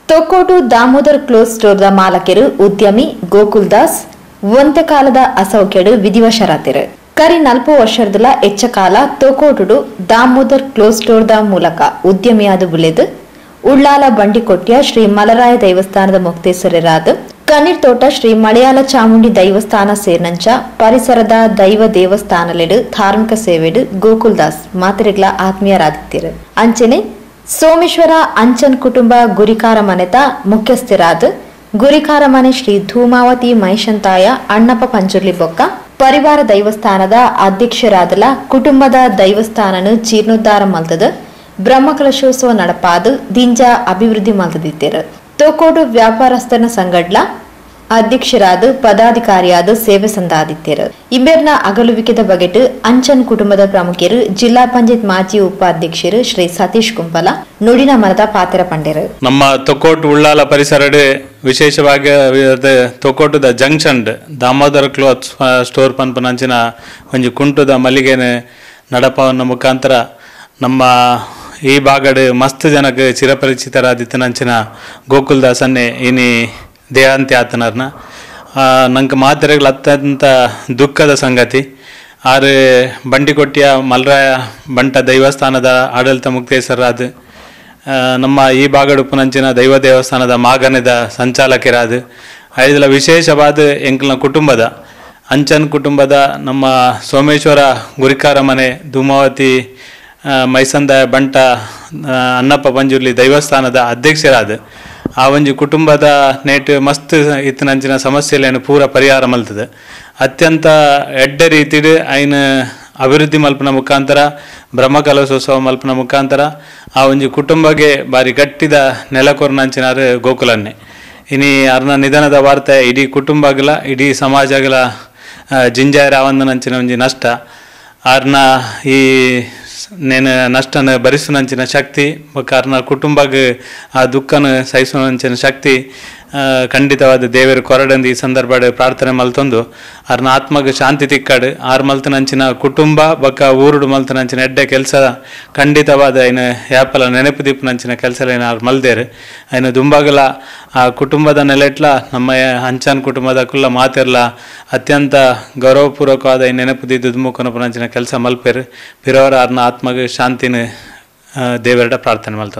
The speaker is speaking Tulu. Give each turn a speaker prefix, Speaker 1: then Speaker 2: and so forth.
Speaker 1: ತೊಕ್ಕೋಟು ದಾಮೋದರ್ ಕ್ಲೋಸ್ ಸ್ಟೋರ್ದ ಮಾಲಕರು ಉದ್ಯಮಿ ಗೋಕುಲ್ ದಾಸ್ ಒಂತೆ ಕಾಲದ ಅಸೌಖ್ಯಡು ವಿಧಿವಶರಾತೆರು. ಕರಿ 40 ವರ್ಷದಲ ಎಚ್ಚ ಕಾಲ ತೊಕ್ಕೋಟುಡು ದಾಮೋದರ್ ಕ್ಲೋಸ್ ಸ್ಟೋರ್ದ ಮೂಲಕ ಉದ್ಯಮಿಯಾದ ಬುಲೆದು ಉಳ್ಳಾಲ ಬಂಡಿಕೊಟ್ಯ ಶ್ರೀ ಮಲರಾಯ ದೇವಸ್ಥಾನದ ಮೊಕ್ತೇಸರರಾದ ಕಣ್ಣೀರ್ ತೋಟ ಶ್ರೀ ಮಲಯಾಳ ಚಾಮುಂಡಿ ದೈವಸ್ಥಾನ ಸೇರ್ನಂಚ ಪರಿಸರದ ದೈವ ದೇವಸ್ಥಾನಲೆಡು ಧಾರ್ಮಿಕ ಸೇವೆಡು ಗೋಕುಲ್ ದಾಸ್ ಮಾತೆರೆಗ್ಲ ಆತ್ಮೀಯರಾದಿತ್ತಿರು. ಅಂಚನೆ ಸೋಮೇಶ್ವರ ಅಂಚನ್ ಕುಟುಂಬ ಗುರಿಕಾರ ಮನೆತ ಮುಖ್ಯಸ್ಥರಾದ ಗುರಿಕಾರ ಮನೆ ಶ್ರೀ ಧೂಮಾವತಿ ಮೈಶಂತಾಯ ಅಣ್ಣಪ್ಪ ಪಂಜುರ್ಲಿ ಬೊಕ್ಕ ಪರಿವಾರ ದೈವಸ್ಥಾನದ ಅಧ್ಯಕ್ಷರಾದಲ ಕುಟುಂಬದ ದೈವಸ್ಥಾನನು ಜೀರ್ಣೋದ್ಧಾರ ಮಲ್ತದ ಬ್ರಹ್ಮಕಲಶೋತ್ಸವ ನಡಪಾದು ದಿಂಜ ಅಭಿವೃದ್ಧಿ ಮಲ್ತದಿತ್ತೇರು. ತೋಕೋಡು ವ್ಯಾಪಾರಸ್ಥನ ಸಂಗಡ್ಲ ಅಧ್ಯಕ್ಷರಾದ ಪದಾಧಿಕಾರಿಯಾದ ಸೇವೆ ಸಂದಾದಿತ್ತೇರು. ಇಂಬೇರ್ನ ಅಗಲುವಿಕೆದ ಬಗೆಟ್ ಅಂಚನ್ ಕುಟುಂಬದ ಪ್ರಮುಖರು ಜಿಲ್ಲಾ ಪಂಚಾಯತ್ ಮಾಜಿ ಉಪಾಧ್ಯಕ್ಷರು ಶ್ರೀ ಸತೀಶ್ ಕುಂಪಲ ನುಡಿನ ಮರದ ಪಾತ್ರ ಪಂಡೇರು.
Speaker 2: ನಮ್ಮ ತೊಕ್ಕೋಟು ಉಳ್ಳಾಲ ಪರಿಸರಡೆ ವಿಶೇಷವಾಗಿ ತೊಕ್ಕೋಟದ ಜಂಕ್ಷನ್ ದಾಮೋದರ ಕ್ಲೋತ್ ಸ್ಟೋರ್ ಪನ್ಪನಂಚಿನ ಒಂಜಿ ಕುಂಟುದ ಮಲ್ಲಿಗೆನೆ ನಡಪವನ್ನ ಮುಖಾಂತರ ನಮ್ಮ ಈ ಭಾಗಡ್ ಮಸ್ತ್ ಜನಕ್ಕೆ ಚಿರಪರಿಚಿತರಾದಿತ್ತನಂಚಿನ ಗೋಕುಲ್ ದಾಸನ್ನೇ ಇನಿ ದೇಹಾಂತ್ಯ ಆತನರ್ನ ನಂಗೆ ಮಾತೆರೆಗ್ಲ ಅತ್ಯಂತ ದುಃಖದ ಸಂಗತಿ. ಆರು ಬಂಡಿಕೊಟ್ಟಿಯ ಮಲರಾಯ ಬಂಟ ದೈವಸ್ಥಾನದ ಆಡಳಿತ ಮುಕ್ತೇಶ್ವರರಾದ ನಮ್ಮ ಈ ಭಾಗಡುಪ್ಪುನಂಚಿನ ದೈವ ದೇವಸ್ಥಾನದ ಮಾಗನದ ಸಂಚಾಲಕರಾದ ಐದಲ ವಿಶೇಷವಾದ ಎಂಕ್ಲನ ಕುಟುಂಬದ ಅಂಚನ್ ಕುಟುಂಬದ ನಮ್ಮ ಸೋಮೇಶ್ವರ ಗುರಿಕಾರ ಮನೆ ಧೂಮಾವತಿ ಮೈಸಂದಾಯ ಬಂಟ ಅಣ್ಣಪ್ಪ ಪಂಜುರ್ಲಿ ದೈವಸ್ಥಾನದ ಅಧ್ಯಕ್ಷರಾದ ಆ ಒಂಜಿ ಕುಟುಂಬದ ನೇಟ್ ಮಸ್ತ್ ಇತ್ತನಂಚಿನ ಸಮಸ್ಯೆಲೇನು ಪೂರ ಪರಿಹಾರ ಮಲ್ತದೆ. ಅತ್ಯಂತ ಎಡ್ಡೆ ರೀತಿಡ್ ಐನ ಅಭಿವೃದ್ಧಿ ಮಲ್ಪನ ಮುಖಾಂತರ ಬ್ರಹ್ಮಕಲಶೋತ್ಸವ ಮಲ್ಪನ ಮುಖಾಂತರ ಆ ಒಂಜಿ ಕುಟುಂಬಗೆ ಬಾರಿ ಗಟ್ಟಿದ ನೆಲಕೊರ್ನಂಚಿನಾರು ಗೋಕುಲನ್ನೇ. ಇನಿ ಅರ್ನ ನಿಧನದ ವಾರ್ತೆ ಇಡೀ ಕುಟುಂಬಗಲ ಇಡೀ ಸಮಾಜಗಳ ಜಿಂಜಾಯರಾವಂದನಂಚಿನ ಒಂಜಿ ನಷ್ಟ. ಅರ್ನ ಈ ನೇನು ನಷ್ಟನ ಭರಿಸುನಂಚಿನ ಶಕ್ತಿ ಬೊಕ್ಕ ಅರ್ನ ಕುಟುಂಬಗ್ ಆ ದುಃಖನ ಸಹಿಸುನಂಚಿನ ಶಕ್ತಿ ಖಂಡಿತವಾದ ದೇವರು ಕೊರಡಂದು ಈ ಸಂದರ್ಭ ಪ್ರಾರ್ಥನೆ ಮಲ್ತೊಂದು ಅರ್ನ ಆತ್ಮಗ್ ಶಾಂತಿ ತಿಕ್ಕಾಡು. ಆರ್ ಮಲ್ತನಂಚಿನ ಕುಟುಂಬ ಬೊಕ್ಕ ಊರುಡು ಮಲ್ತನಂಚಿನ ಎಡ್ಡೆ ಕೆಲಸ ಖಂಡಿತವಾದ ಐನ ಯಾಪಲ ನೆನಪು ದೀಪನಂಚಿನ ಕೆಲಸ ಏನ ಆರ್ ಮಲ್ದೇರು. ಐನ ದುಂಬಾಗಲ ಆ ಕುಟುಂಬದ ನೆಲೆಟ್ಲ ನಮ್ಮ ಅಂಚನ್ ಕುಟುಂಬದ ಕುಲ್ಲ ಮಾತಿರ್ಲ ಅತ್ಯಂತ ಗೌರವಪೂರ್ವಕವಾದ ಈ ನೆನಪು ದಿದ್ದು ದುಮ್ಮುಖನಪನಂಚಿನ ಕೆಲಸ ಮಲ್ಪೇರು. ಪಿರವರ ಅರ್ನ ಆತ್ಮಗ್ ಶಾಂತಿನ ದೇವರಡ ಪ್ರಾರ್ಥನೆ ಮಲ್ತೊಂದು.